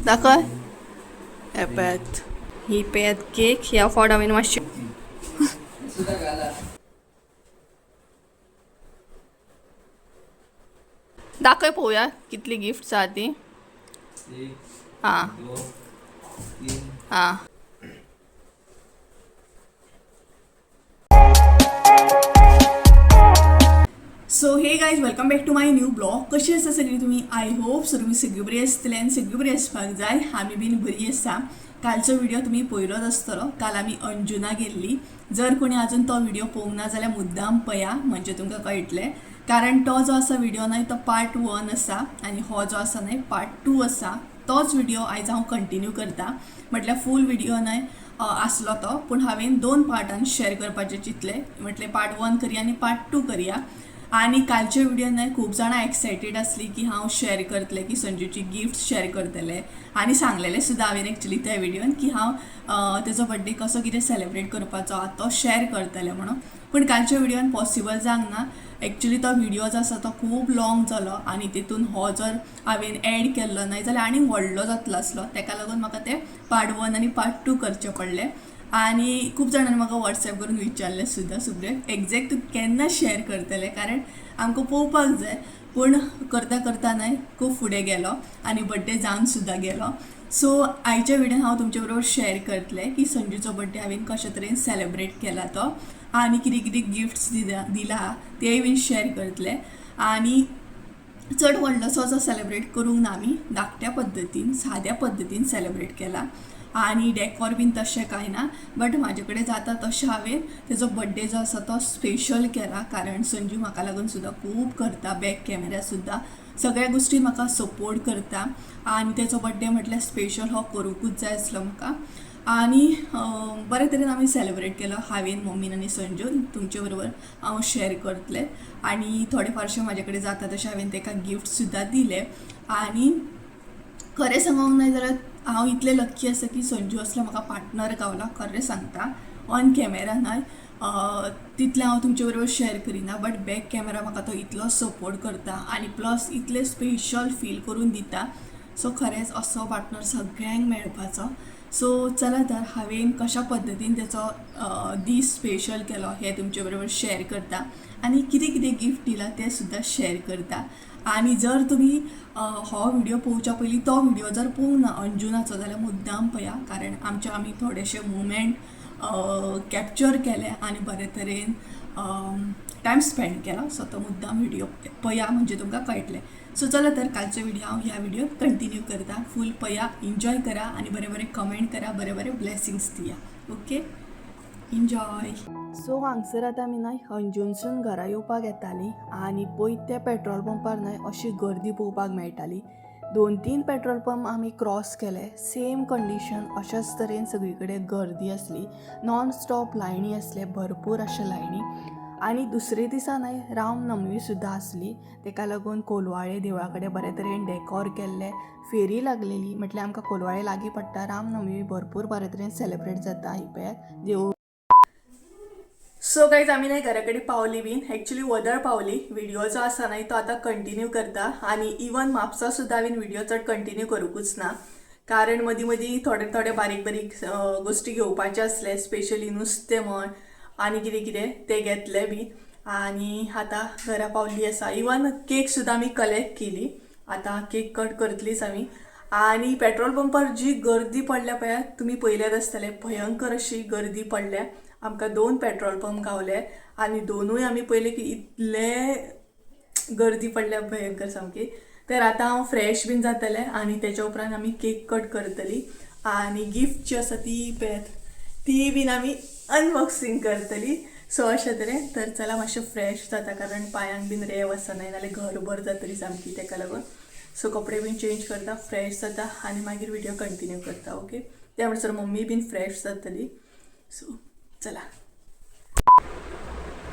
दाखय. हे पळयात, ही पळयात केक. ह्या फावट हांवें मातशी दाखय पळोवया कितली गिफ्ट्स आहा ती. हां हां. So hey guys, welcome back to my new vlog. कशी आसा सगळी तुमी? I hope so तुमी सगळीं बरी आसतली आनी सगळीं बरी आसपाक जाय. आमी बीन बरी आसा. कालचो व्हिडिओ तुमी पळयलोच आसतलो. काल आमी अंजुना गेल्ली. जर कोणी अजून तो व्हिडिओ पळोवंक ना जाल्यार मुद्दाम पळया, म्हणजे तुमकां कळटलें. कारण तो जो आसा व्हिडिओ न्हय तो पार्ट 1 आसा आनी हो जो आसा न्हय पार्ट 2 आसा. तोच व्हिडिओ आयज हांव कंटिन्यू करता. म्हटल्यार फूल व्हिडिओ न्हय आसलो तो, पूण हांवें दोन पार्टान शेअर करपाचें चिंतलें. म्हटलें पार्ट 1 करया आनी पार्ट 2 करया. आनी कालच्या व्हिडिओ न्हय खूब जाणां एक्सायटेड आसली की हांव शेअर करतलें, की संजूची गिफ्ट शेअर करतलें. आनी सांगलेलें सुद्दां हांवें एक्चुली त्या व्हिडियोन की हांव तेजो बड्डे कसो कितें सेलेब्रेट करपाचो आहा तो शेअर करतलें म्हणून. पूण कालच्या व्हिडियोन पॉसिबल जावंक ना. एक्चुली तो व्हिडिओ जो आसा तो खूब लॉंग जालो आनी तितून हो जर हांवें एड केल्लो न्हय जाल्यार आनी व्हडलो जातलो आसलो. तेका लागून म्हाका तें पार्ट 1 आनी पार्ट 2 करचें पडलें. आनी खूब जाणांनी म्हाका वॉट्सॅप करून विचारलें सुद्दां, सुब्रे एग्जॅक्ट तूं केन्ना शेअर करतलें, कारण आमकां पळोवपाक जाय. पूण करता करता न्हय खूब फुडें गेलो आनी बड्डे जावन सुद्दां गेलो. सो आयच्या व्हिडियोन हांव तुमचे बरोबर शेअर करतलें की संजूचो बड्डे हांवें कशे तरेन सेलेब्रेट केला तो आनी कितें कितें गिफ्ट्स दिला तेय बीन शेअर करतलें. आनी चड व्हडलोसो असो सेलेब्रेट करूंक ना, आमी धाकट्या पद्दतीन साद्या पद्दतीन सेलेब्रेट केला. आनी डेकोर बीन तशें कांय ना, बट म्हाजे कडेन जाता तशें हांवें तेजो बड्डे जो आसा तो स्पेशल केला. कारण संजू म्हाका लागून सुद्दां खूब करता, बॅक कॅमेरा सुद्दां सगळ्या गोश्टी म्हाका सपोर्ट करता. आनी तेजो बड्डे म्हटल्यार स्पेशल हो करूंकूच जाय आसलो म्हाका. आनी बरे तरेन आमी सेलेब्रेट केलो हांवें, मम्मीन आनी संजून. तुमचे बरोबर हांव शेअर करतलें. आनी थोडे फारशे म्हाजे कडेन जाता तशें हांवें ताका गिफ्ट सुद्दां दिले. आनी खरें सांगूंक न्हय जाल्यार हांव इतलें लक्की आसा की संजू असलो म्हाका पार्टनर गावला. खरें सांगता, ऑन कॅमेरा न्हय तितलें हांव तुमचे बरोबर शेअर करिना, बट बॅक कॅमेरा म्हाका तो इतलो सपोर्ट करता आनी प्लस इतलें स्पेशल फील करून दिता. सो खरेंच असो पार्टनर सगळ्यांक मेळपाचो. सो चला तर हांवें कशा पद्दतीन तेचो दीस स्पेशल केलो हें तुमचे बरोबर शेअर करता आनी कितें कितें गिफ्ट दिलां तें सुद्दां शेअर करता. आनी जर तुमी हो व्हिडिओ पळोवच्या पयलीं तो व्हिडिओ जर पळोवंक ना अंजुनाचो जाल्यार मुद्दाम पळया, कारण आमचे आमी थोडेशे मुवमेंट कॅप्चर केले आनी बरे तरेन टायम स्पेंड केलो. सो तो मुद्दाम व्हिडिओ पळया म्हणजे तुमकां कळटलें. सो चला तर कालचो व्हिडिओ हांव ह्या व्हिडिओ कंटिन्यू करता. फूल पळया, एन्जॉय करा आनी बरे बरे कमेंट करा, बरे बरे ब्लेसिंग्स दिया. Okay, enjoy. सो हांगसर आतां आमी न्हय अंजूनसून घरा येवपाक येतालीं आनी पळयत त्या पेट्रोल पंपार न्हय अशी गर्दी पळोवपाक मेळटाली. 2-3 पेट्रोल पंप आमी क्रॉस केले, सेम कंडिशन, अशाच तरेन सगळी कडेन गर्दी आसली. नॉन स्टॉप लायनी आसले, भरपूर अशे लायनी. आनी दुसरे दिसा न्हय रामनवमी सुद्दां आसली, तेका लागून कोलवाळे देवळा कडेन बरे तरेन डेकोर केल्लें, फेरी लागलेली. म्हटल्यार आमकां कोलवाळे लागीं पडटा. रामनवमी भरपूर बरे तरेन सेलेब्रेट जाता ही पळयात देवूळ. सो गायज, आमी न्हय घरा कडेन पावली बीन, एक्चुली वदळ पावली. व्हिडिओ जो आसा न्हय तो आतां कंटिन्यू करता. आनी इवन म्हापसा सुद्दां हांवें व्हिडिओ चड कंटिन्यू करूंकूच ना, कारण मदीं मदीं थोडे थोडे बारीक बारीक गोश्टी घेवपाचे आसले, स्पेशली नुस्तें म्हण आनी कितें कितें तें घेतलें बी. आनी आतां घरा पावली आसा. इवन केक सुद्दां आमी कलेक्ट केली, आतां केक कट करतलीच आमी. आनी पेट्रोल पंपार जी गर्दी पडल्या पळयात, तुमी पळयल्यात आसतले, भयंकर अशी गर्दी पडल्या. आमकां 2 पेट्रोल पंप गावले आनी दोनूय आमी पळयले की इतले गर्दी पडल्या भयंकर सामकी. तर आतां हांव फ्रेश बीन जातलें आनी तेच्या उपरांत आमी केक कट करतली आनी गिफ्ट जी आसा ती पळयात ती बीन आमी अनबॉक्सिंग करतली. सो अशें तरेन तर चला मातशें फ्रेश जाता, कारण पांयांक बीन रेंव आसा न्हय, नाल्यार घरभर जातली सामकी, तेका लागून. सो कपडे बीन चेंज करता, फ्रेश जाता आनी मागीर व्हिडिओ कंटिन्यू करता. ओके, त्या म्हणसर मम्मी बीन फ्रेश जातली. सो चला.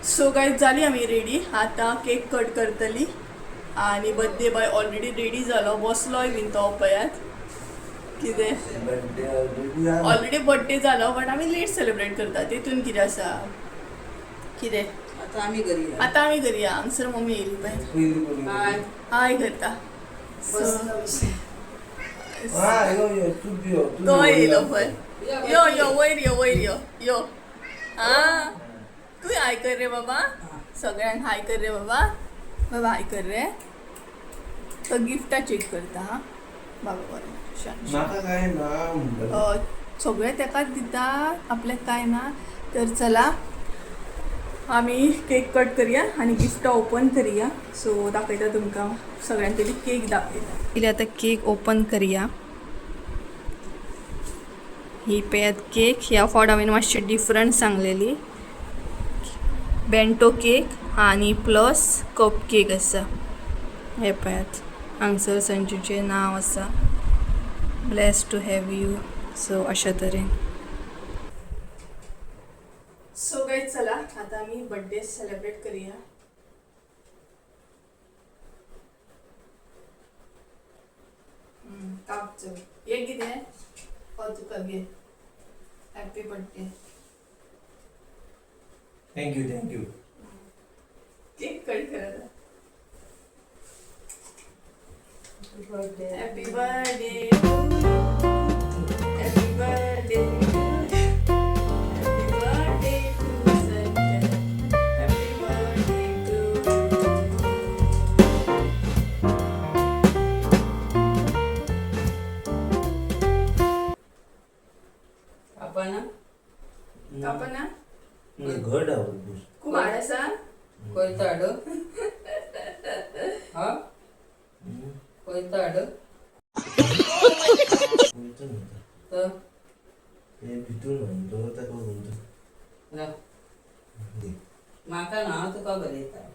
सो गायज, जाली आमी रेडी. आतां केक कट करतली आनी बर्थडे बॉय ऑलरेडी रेडी जालो, बसलोय बीन तो पळयात. कितें ऑलरेडी बर्थडे जालो, बट आमी लेट सेलिब्रेट करता, तितून कितें आसा? कितें आतां आमी घरी. आतां आमी करया. हांगसर मम्मी येयली पळय, हाय हाय करता. So guys. हा यो यो तू यो तू. तो येयलो पळय. यो यो वयर यो वयर यो यो. हा तूं हाय कर रे बाबा, सगळ्यांक हाय कर रे बाबा, बाबा हाय कर रे. तो गिफ्टां चेक करता. हा बाबा बरें शांत. म्हाका काय ना म्हणटा. सगळे तेकाच दिता, आपल्याक काय ना. तर चला आमी केक कट करया आनी गिफ्टां ओपन करया. सो दाखयता तुमकां सगळ्यान पयलीं केक दाखयता. पयलीं आतां केक ओपन करया. ही पळयात केक. ह्या फावट हांवें मातशें डिफरंट सांगलेली, बेंटो केक आनी प्लस कप केक आसा. हे पळयात हांगसर संजूचें नांव आसा, bless to have you. So अशा तरेन. सो गायज चला आता आमी बड्डे सेलिब्रेट करूया. काप चल हे कितें हो तुका घे. Happy birthday. Thank you thank you. Cake cut कर आता. Happy birthday, happy birthday, happy birthday to Sanjay, happy birthday to. आपण कापना. घट आवडतो. खूब हाड आसा. कोयतो हाडू हा कोयतो हाडू. कोयतो न्हय. तर ते भितून म्हणतो ताका म्हणतो. ना म्हाका ना तुका बरयता.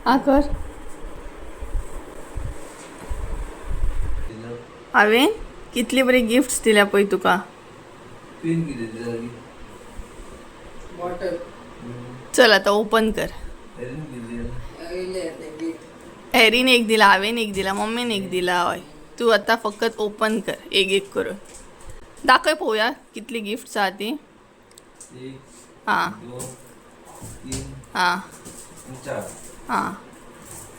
आ कर. हांवें कितली बरी गिफ्ट्स दिल्या पळय तुका. पेन कितें दिला? बॉटल. चल आतां ओपन कर. एरीन कितें दिला? येयले ते गिफ्ट. हॅरीन एक दिला, हांवें एक दिला, मम्मीन एक दिला. हय तूं आतां फकत ओपन कर एक एक करून. दाखय पळोवया कितली गिफ्ट्स आहा ती. एक, हां, दोन, तीन, हां, चार. हां,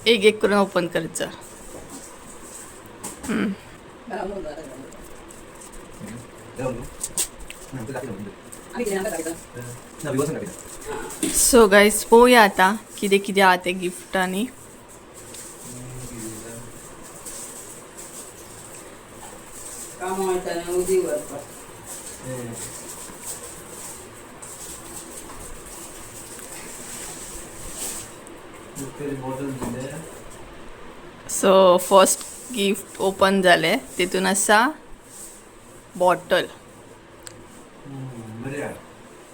एक एक करून ओपन कर चल. सो गायज पळोवया आतां कितें कितें आहा तें गिफ्टांनी. कामां वयताना उदीक व्हरपाक. बॉटल दिले. सो फर्स्ट गिफ्ट ओपन जालें, तितून आसा बॉटल. बरें.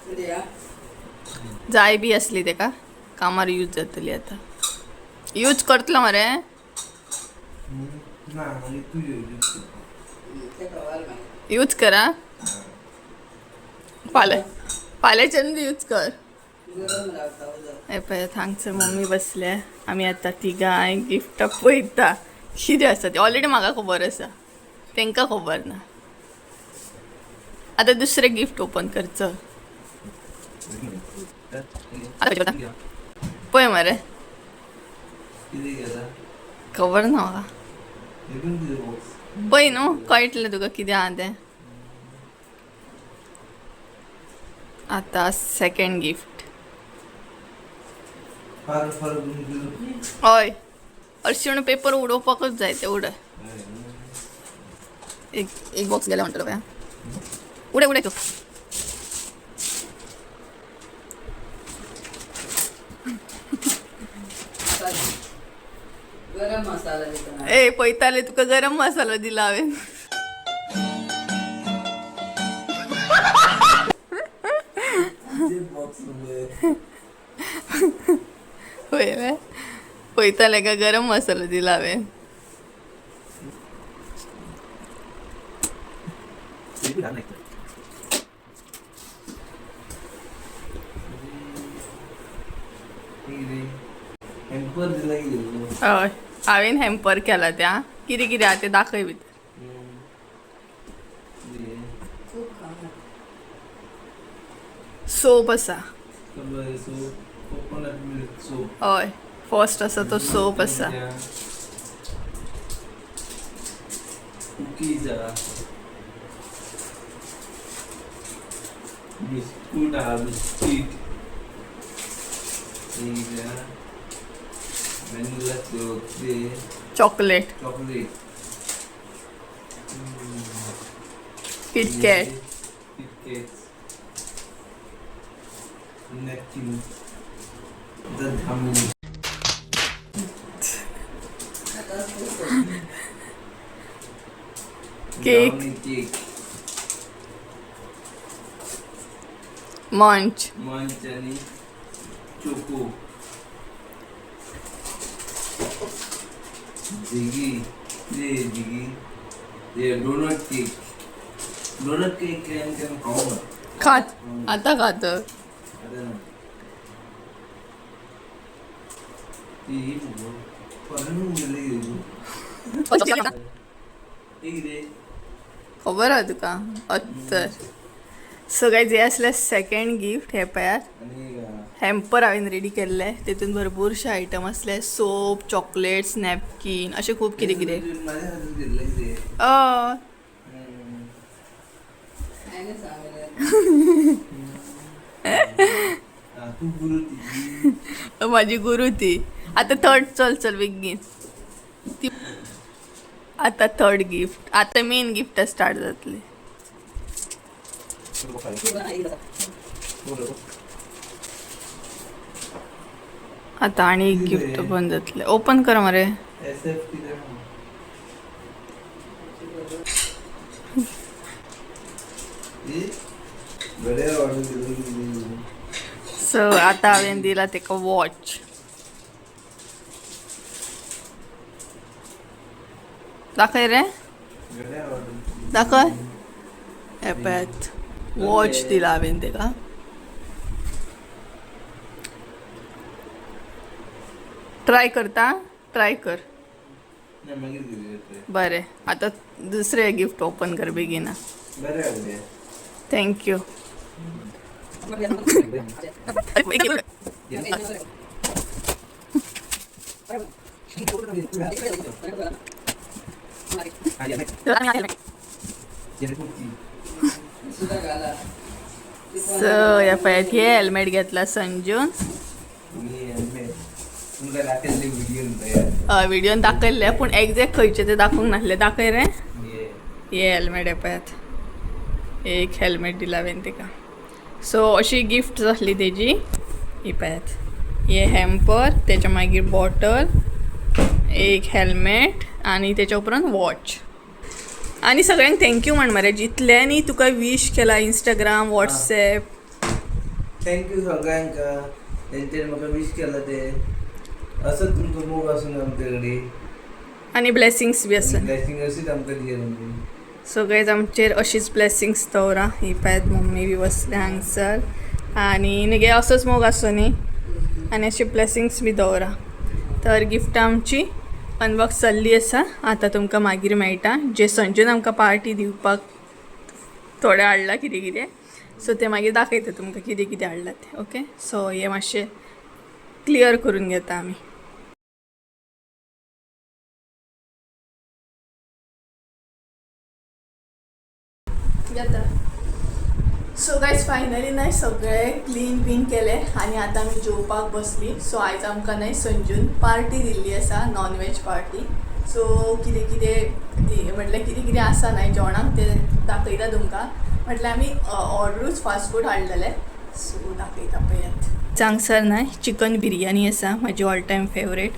बरी आ. जाय बी आसली तेका, कामार यूज जातली. आतां यूज करतलो मरे? ना मागीर तूं यूज. तेका व्हर मागीर. यूज करा. फाल्यां फाल्यांच्यान बी यूज कर. गरम रावता उदक. हे पळय हांगसर मम्मी बसल्या. आमी आतां तिगांय गिफ्टां पळयता कितें आसा तें. ऑलरेडी म्हाका खबर आसा, तांकां खबर ना. आतां दुसरें गिफ्ट ओपन कर चल. आतां पळय मरे. कितें केला? खबर ना म्हाका. हितून कितें बॉक्स? पळय न्हू कळटलें तुका कितें आहा तें. आतां सेकंड गिफ्ट. फार फार दिलो. हय, हरशीं म्हणून पेपर उडोवपाकूच जाय ते उडय. एक एक बॉक्स गेला म्हणटलो काय. उडय उडय तूं. गरम मसाला दिता. ए पळयताले तुका गरम मसालो दिला हांवें. बॉक्स. पळयलें, पळयताले का गरम मसालो दिला हांवें. हॅम्पर दिला कितें? हय, हांवें हॅम्पर केला त्या. कितें कितें आहा तें दाखय भितर. खूब खावना. सोप आसा. सोप, कोकोनट मिल्क सोप. हय, फर्स्ट आसा तो सोप आसा. कुकीज आहा, बिस्कूट आहा, बिस्कीट, व्हॅनिला ते. Chocolate. Chocolate. KitKat. KitKat, napkin, Dhamani. आता खूप. केक. केक. मंच. मंच आणि चोको, झिगी ते झिगी ते, डोनट केक. डोनट केक केन्ना केन्ना खावंक ना. खात आता, खात. आता ना ती ही मुगो फॉरेन उरली ते कितें? खबर आहा तुका अत्तर. सो गायज, हे आसले सेकंड गिफ्ट. हे पळयात. आनी हॅम्पर हांवें रेडी केल्ले. तितून भरपूरशे आयटम आसले, सोप, चॉकलेट्स, नॅपकीन, अशें खूब कितें कितें. माझ्या हातात घेतलं कितें? हय. हांवें सांगलें. तू गुरु ती. माझी गुरु ती. आता थर्ड, चल चल बेगीन. ती आता थर्ड गिफ्ट, आता मेन गिफ्ट स्टार्ट जातली. आता आणि एक गिफ्ट ओपन जातले. ओपन कर मरे. एस एफ कितें? ही घड्याळ ऑर्डर केलं. सो आता हांवें दिला तेका वॉच. दाखय रे. घड्याळ ऑर्डर. दाखय. हे पळयात, वॉच दिला हांवें तेका. ट्राय करता? ट्राय कर. नाही, मागीर कितें? बरें, आता दुसरें गिफ्ट ओपन कर बेगीना. बरें आवडलें. Thank you. सुद्धा घाला. सो ह्या पळयात, हे हेल्मेट घेतला संजून. मी हेल्मेट तुमकां दाखयल्ले व्हिडिओन तयार. व्हिडिओन दाखयल्ले, पूण एग्जॅक्ट खंयचे ते दाखोवंक नासले. दाखय रे. हे हेल्मेट. हे पळयात, एक हेल्मेट दिला हांवें तेका. सो अशी गिफ्ट आसली तेजी. ही पळयात, हे हॅम्पर, तेच्या मागीर बॉटल, एक हेल्मेट आनी तेच्या उपरांत वॉच. आनी सगळ्यांक thank you म्हण मरे, जितल्यांनी तुका विश केला इंस्टाग्राम, वॉट्सॅप. Thank you सगळ्यांक तेंच्यांनी म्हाका विश केला ते. असंच तुमचो मोग आसून आमचे कडेन. आनी ब्लेसिंग्स बी आसा. ब्लेसिंग अशीच आमकां दिया तुमी. सो गायज, आमचेर अशीच ब्लेसिंग्स दवरा. ही पळयात, मम्मी बी बसल्या हांगसर. आनी न्ही असोच मोग आसो न्ही आनी अशी ब्लेसिंग्स बी दवरा. तर गिफ्टां आमची अनबॉक्स जाल्ली आसा. आतां तुमकां मागीर मेळटा. जे संजून आमकां पार्टी दिवपाक थोडें हाडलां कितें कितें, सो तें मागीर दाखयता तुमकां कितें कितें हाडलां तें. ओके, सो हें मातशें क्लियर करून घेता आमी. जाता. सो गायज, फायनली न्हय सगळें क्लीन बीन केलें आनी आतां आमी जेवपाक बसली. सो आयज आमकां न्हय संजून पार्टी दिल्ली आसा, नॉन वेज पार्टी. सो कितें कितें, म्हटल्यार कितें कितें आसा न्हय जेवणाक तें दाखयता तुमकां. म्हटल्यार आमी ऑर्डरूच फास्ट फूड हाडलेले. सो दाखयता, पळयात. हांगसर न्हय चिकन बिरयानी आसा, म्हाजी ऑल टायम फेवरेट.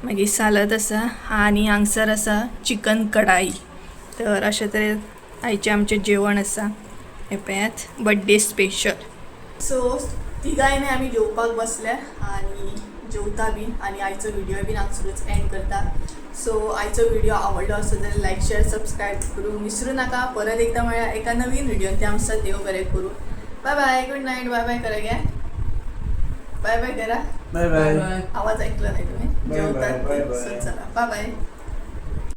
मागीर सालद आसा आनी हांगसर आसा चिकन कढाई. तर अशें तरेन आयचें आमचें जेवण आसा. हें पळयात, बड्डे स्पेशल. सो तिगांय न्हय आमी जेवपाक बसले आनी जेवता बीन आनी आयचो व्हिडिओ बीन हांगसरूच एंड करता. सो आयचो व्हिडिओ आवडलो आसत जाल्यार लायक, शेअर, सबस्क्रायब करूंक विसरू नाका. परत एकदां मेळया एका नवीन व्हिडिओन. त्या आमचा देव बरें करूं. Bye bye, good night. Bye bye कर गे. बाय बाय करा. बाय बाय. आवाज ऐकला नाही तुम्ही. Bye जेवतात बाय, ते. Bye bye. So चला, बाय बाय.